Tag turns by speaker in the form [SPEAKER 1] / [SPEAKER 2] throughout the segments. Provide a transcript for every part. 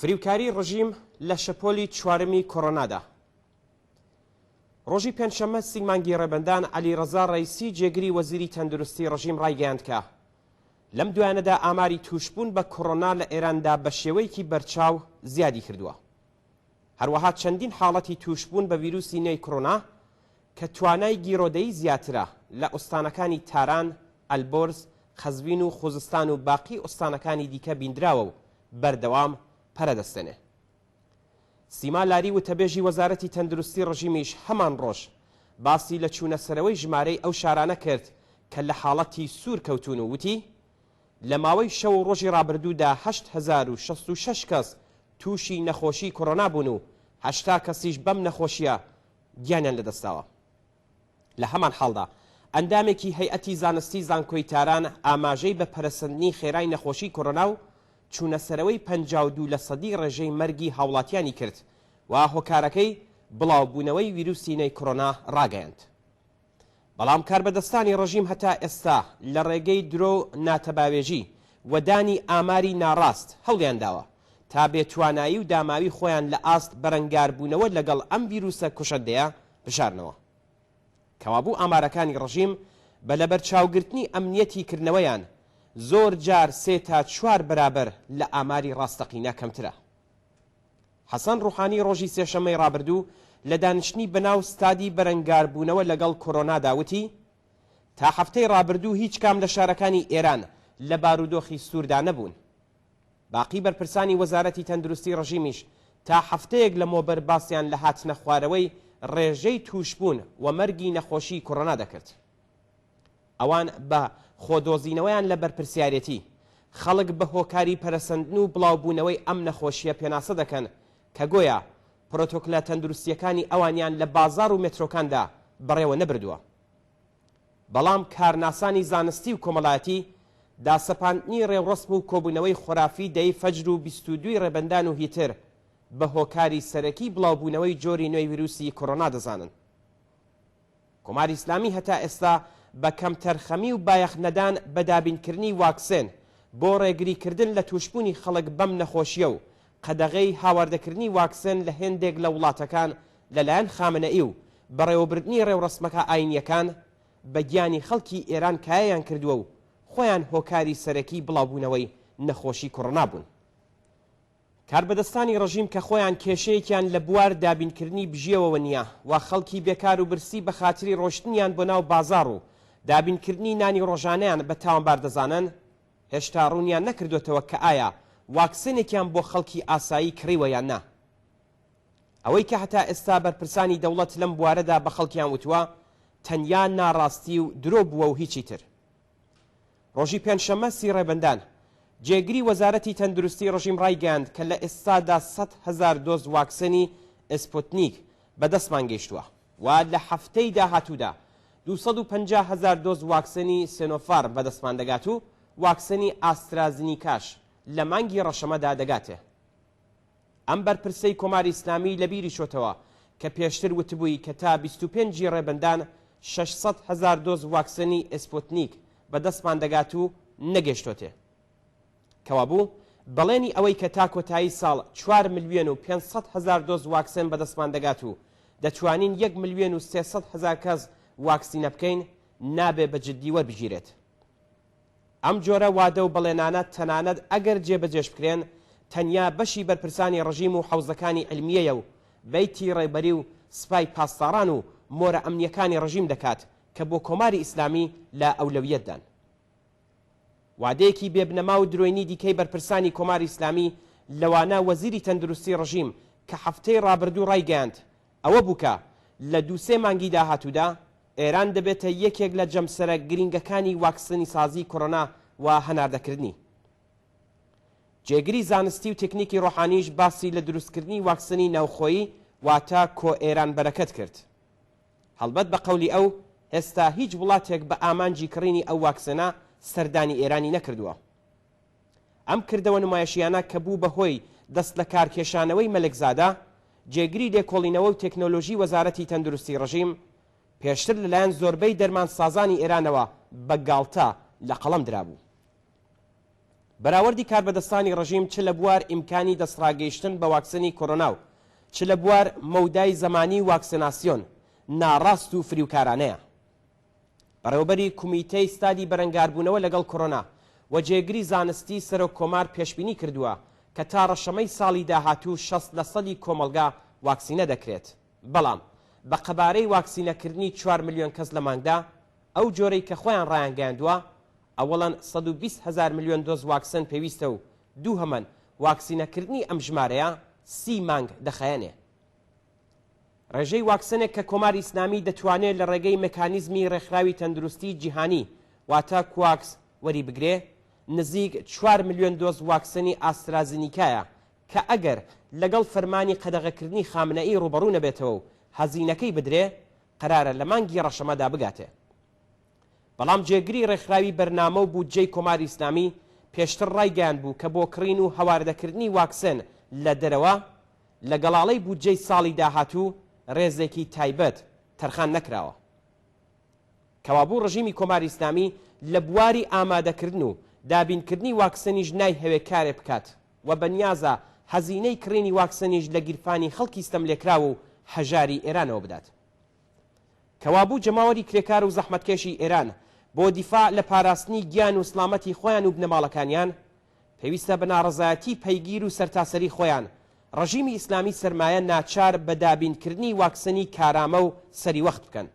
[SPEAKER 1] فریوکاری ڕژیم لە شەپۆلی چوارەمی کۆرۆنادا. ڕۆژی پێنجشەممە سی مانگی ڕێبەندان عەلی ڕەزا ڕەیسی جێگری وەزیری تەندروستی ڕژیم ڕایگەیاند کە لەم دوایانەدا ئاماری تووشبوون بە کۆرۆنا لە ئێراندا بە شێوەیەکی بەرچاو زیادی کردووە. هەروەها چەندین حاڵەتی تووشبوون بە ویروسی نوێی کۆرۆنا کە توانای گیرۆدەیی زیاترە لە ئوستانەکانی تاران، ئەلبۆرز، قەزوین و خوزستان و باقی ئوستانەکانی دیکە بیندراوە و بەردەوام پەرە دەستێنێ. سیما لاری وتەبێژی وەزارەتی تەندروستی ڕژیمیش هەمان ڕۆژ باسی لە چوونە سەرەوەی ژمارەی ئەو شارانە کرد کە لە حاڵەتی سوور کەوتوون و وتی لە ماوەی شەو و ڕۆژی ڕابردوودا 8066 کەس تووشی نەخۆشیی کۆرۆنا بوون و 80 کەسیش بەم نەخۆشییە گیانیان لەدەستداوە. لە هەمان حاڵدا ئەندامێکی هەیئەتی زانستی زانکۆی تاران ئاماژەی بە پەرەسەندنی خێرای نەخۆشیی کۆرۆنا و چوونەسەرەوەی 52 لەسەدی ڕێژەی مەرگی هاوڵاتیانی کرد و هۆکارەکەی بڵاوبوونەوەی ویروسی نوێی کۆرۆنا ڕاگەیاند. بەڵام کاربەدەستانی ڕژیم هەتا ئێستا لە ڕێگەی درۆ و ناتەباوێژی و دانی ئاماری ناڕاست هەوڵیان داوە تا بێتوانایی و داماوی خۆیان لە ئاست بەرەنگاربوونەوە لەگەڵ ئەم ویروسە کوشەندەیە بشارنەوە. کەوابوو ئامارەکانی ڕژیم بە لەبەرچاوگرتنی ئەمنیەتی کردنەوەیان زۆر جار سێ تا چوار بەرابەر لە ئاماری ڕاستەقینە کەمترە. حەسەن ڕوحانی ڕۆژی سێشەممەی ڕابردوو لە دانیشتنی بەناو ستادی بەرەنگاربوونەوە لەگەڵ کۆرۆنادا وتی، تا هەفتەی ڕابردوو هیچ کام لە شارەکانی ئێران لە بارودۆخی سووردا نەبوون. باقی بەرپرسانی وەزارەتی تەندروستی ڕژیمیش تا هەفتەیەک لەمەوبەر باسیان لە هاتنەخوارەوەی ڕێژەی تووشبوون و مەرگی نەخۆشیی کۆرۆنا دەکرد. ئەوان بە خۆدۆزینەوەیان لە بەرپرسیارێتی، خەڵک بە هۆکاری پەرەسەندن و بڵاوبوونەوەی ئەم نەخۆشییە پێناسە دەکەن کە گۆیا پرۆتۆکلە تەندروستییەکانی ئەوانیان لە بازاڕ و مێترۆکاندا بەڕێوە نەبردووە. بەڵام کارناسانی زانستی و کۆمەڵایەتی، داسەپاندنی ڕێوڕەسم و کۆبوونەوەی خۆرافی دەی فەجر و 22 ی ڕێبەندان و هیتر بە هۆکاری سەرەکی بڵاوبوونەوەی جۆری نوێی ویروسی کۆرۆنا دەزانن. کۆماری ئیسلامی هەتا ئێستا بە کەمتەرخەمی و بایەخ نەدان بە دابینکردنی واکسێن بۆ ڕێگریکردن لە تووشبوونی خەڵک بەم نەخۆشییە و قەدەغەی هاواردەکردنی واکسێن لە هێندێک لە وڵاتەکان لە لایەن خامنەئی و بەڕێوەبردنی ڕێوڕەسمەکە ئایینییەکان بە گیانی خەڵکی ئێران کایەیان کردووە و خۆیان هۆکاری سەرەکی بڵاوبوونەوەی نەخۆشی کۆرۆنا بوون. کاربەدەستانی ڕژیم کە خۆیان کێشەیەکیان لە بوار دابینکردنی بژێوەوە نییە و خەڵکی بێکار و برسی بە خاتری ڕۆشتنیان بۆ ناو بازاڕ و دابینکردنی نانی ڕۆژانەیان بە تاوانبار دەزانن، هێشتا ڕوونیان نەکردۆتەوە کە ئایا واکسێنێکیان بۆ خەڵکی ئاسایی کڕیوە یان نا. ئەوەی کە هەتا ئێستا بەرپرسانی دەوڵەت لەم بوارەدا بە خەڵکیان وتووە تەنیا ناڕاستی و درۆ بووە و هیچی تر. ڕۆژی پێنجشەممە سی ڕێبەندان، جێگری وەزارەتی تەندروستی ڕژیم ڕایگەیاند کە لە ئێستادا 100,000 دۆز واکسێنی ئێسپوتنیک بە دەستمان گەیشتووە و لە هەفتەی داهاتوودا 250 هەزار دۆز واکسێنی سێنۆفارم بە دەستمان دەگات و واکسێنی ئاسترازنیکاش لە مانگی ڕەشەمەدا دەگاتێ. ئەم بەرپرسەی کۆماری ئیسلامی لە بیری چۆتەوە کە پێشتر وتبووی کە تا 25 ی ڕێبەندان 600,000 دۆز واکسێنی ئێسپوتنیک بە دەستمان دەگات و نەگەیشتۆتێ. کەوابوو بەڵێنی ئەوەی کە تا کۆتایی ساڵ چوار ملیۆن و 500 هەزار دۆز واکسێن بە دەستمان دەگات و دەتوانین یەک ملیۆن و 300 هەزار کەس واکسینە بکەین نابێ بە جددی وەربگیرێت. ئەم جۆرە وادە و بەڵێنانە تەنانەت ئەگەر جێبەجێش بکرێن، تەنیا بەشی بەرپرسانی ڕژیم و حەوزەکانی عیلمییەیە و بەیتی ڕێبەری و سپای پاسداران و مۆرە ئەمنییەکانی ڕژیم دەکات کە بۆ کۆماری ئیسلامی لە ئەولەویەتدان. وادەیەکی بێبنەما و درۆینی دیکەی بەرپرسانی کۆماری ئیسلامی لەوانە وەزیری تەندروستی ڕژیم کە حەفتەی ڕابردوو ڕایگەیاند ئەوە بوو کە لە دوو سێ مانگی داهاتوودا ئێران دەبێتە یەکێک لە جەمسەرە گرینگەکانی واکسنیسازی کۆرۆنا و هەناردەکردنی. جێگری زانستی و تکنیکی ڕۆحانیش باسی لە دروستکردنی واکسنی ناوخۆیی واتە کۆ ئێران بەرەکەت کرد. هەڵبەت بە قەولی ئەو ئێستا هیچ وڵاتێک بە ئامانجی کڕینی ئەو واکسنە سەردانی ئێرانی نەکردووە. ئەم کردەوە نمایشییانە کە بوو بە هۆی دەستلەکارکێشانەوەی مەلکزادە، جێگری لێکۆڵینەوە و تێکنۆلۆژی وەزارەتی تەندروستی ڕژیم، پێشتر لەلایەن زۆربەی دەرمانسازانی ئێرانەوە بە گاڵتە لە قەڵەم درابوو. بەراوەردی کاربەدەستانی ڕژیم چ لە بوار ئیمکانی دەستڕاگەیشتن بە واکسەنی کۆرۆنا و چ لە بوار مەودای زەمانی واکسێناسیۆن، ناڕاست و فریوکارانەیە. بەڕێوەبەری کومیتەی ستادی بەرەنگاربوونەوە لەگەڵ کۆرۆنا و جێگری زانستی سەرۆک کۆمار پێشبینی کردووە کە تا ڕەشەمەی ساڵی داهاتوو 60 لەسەدی کۆمەڵگا واکسینە دەکرێت، بەڵام بە قەبارەی واکسینەکردنی چوار ملیۆن کەس لە مانگدا، ئەو جۆرەی کە خۆیان ڕایانگەیاندووە، ئەوەڵەن 120 هەزار ملیۆن دۆز واکسەن پێویستە و دووهەمەن واکسینەکردنی ئەم ژمارەیە سی مانگ دەخایەنێ. ڕێژەی واکسەنێک کە کۆماری ئیسلامی دەتوانێ لە ڕێگەی مەکانیزمی ڕێکخراوی تەندروستی جیهانی واتە کواکس وەریبگرێ نزیک چوار ملیۆن دۆز واکسەنی ئاسترازینیکایە کە ئەگەر لەگەڵ فەرمانی قەدەغەکردنی خامنەئی ڕووبەڕوو نەبێتەوە و هەزینەکەی بدرێ قەرارە لە مانگی ڕەشەمەدا بگاتێ. بەڵام جێگری ڕێکخراوی بەرنامە و بودجەی کۆماری ئیسلامی پێشتر ڕایگەیاندبوو کە بۆ کڕین و هەواردەکردنی واکسەن لە دەرەوە لە گەڵاڵەی بودجەی ساڵی داهاتوو ڕێزێکی تایبەت تەرخان نەکراوە. کەوابوو ڕژیمی کۆماری ئیسلامی لە بواری ئامادەکردن و دابینکردنی واکسەنیش نایهەوێ کارێ بکات و بەنیازە هەزینەی کڕینی واکسەنیش لە گیرفانی خەڵکی ستەملێکراو و هەژاری ئێرانەوە بدات. کەوابوو جەماوەری کرێکار و زەحمەتکێشی ئێران بۆ دیفاع لە پاراستنی گیان و سڵامەتی خۆیان و بنەماڵەکانیان، پێویستە بە ناڕەزایەتی پەیگیر و سەرتاسەری خۆیان، ڕەژیمی ئیسلامی سەرمایە ناچار بە دابین کردنی واکسەنی کارامە و سەریوەخت بکەن.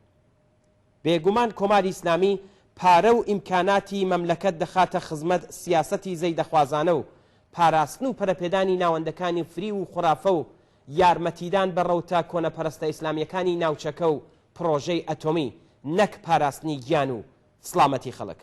[SPEAKER 1] بێگومان کۆماری ئیسلامی پارە و ئیمکاناتی مەملەکەت دەخاتە خزمەت سیاسەتی زەیدەخوازانە و پاراستن و پەرەپێدانی ناوەندەکانی فریو و خورافە و یارمەتیدان بە ڕەوتە کۆنەپەرستە ئیسلامییەکانی ناوچەکە و پڕۆژەی ئەتۆمی نەک پاراستنی گیان و سڵامەتی خەڵک.